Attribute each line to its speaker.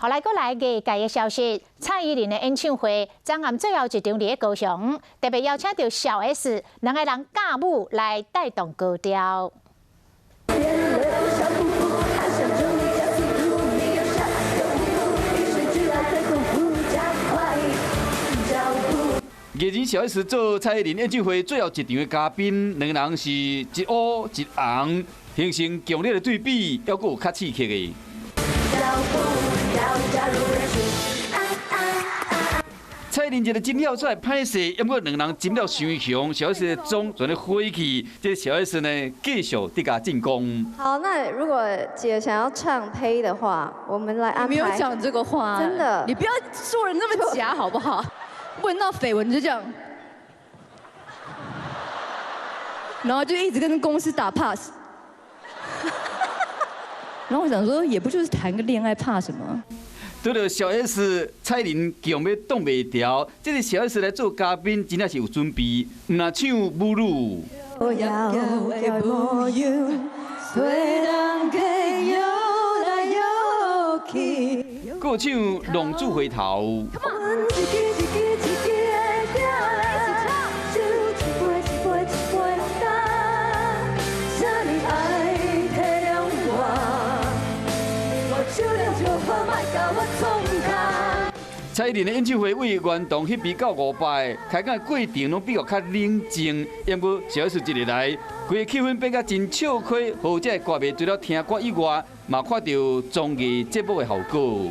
Speaker 1: 好來，閣來藝界的消息，蔡依林的演唱會昨暗最後一場佇咧高雄，特別邀請著小 S 兩个人尬舞來帶動高潮。
Speaker 2: 藝人小 S 做蔡依林演唱會最後一場的嘉賓，兩个人是一烏一紅，形成強烈的對比，猶閣有較刺激的。蔡依林一个真了出來歹勢，猶閣兩人真了傷雄，小 S 的妝全咧火去，這个小 S 呢繼續佇共進攻。
Speaker 3: 好，那如果姐想要唱呸的話，我們來安排。
Speaker 4: 沒有講這個話，
Speaker 3: 真的，
Speaker 4: 你不要做人那麼假好不好？問到緋聞就這樣，然後就一直跟公司打 pass。然後我想說，也不就是談個戀愛，怕什麼？
Speaker 2: 拄著小 S 蔡依林強欲擋袂牢，這个小 S 來做嘉賓，真正是有準備，毋但唱母女。閣唱浪子回頭。蔡依林的演唱會為元堂翕比到五百，開講的過程攏比較較冷靜。毋過小 S 一日來，規个氣氛變甲真笑虧，好這个歌迷除了聽歌以外，嘛看著綜藝節目的效果。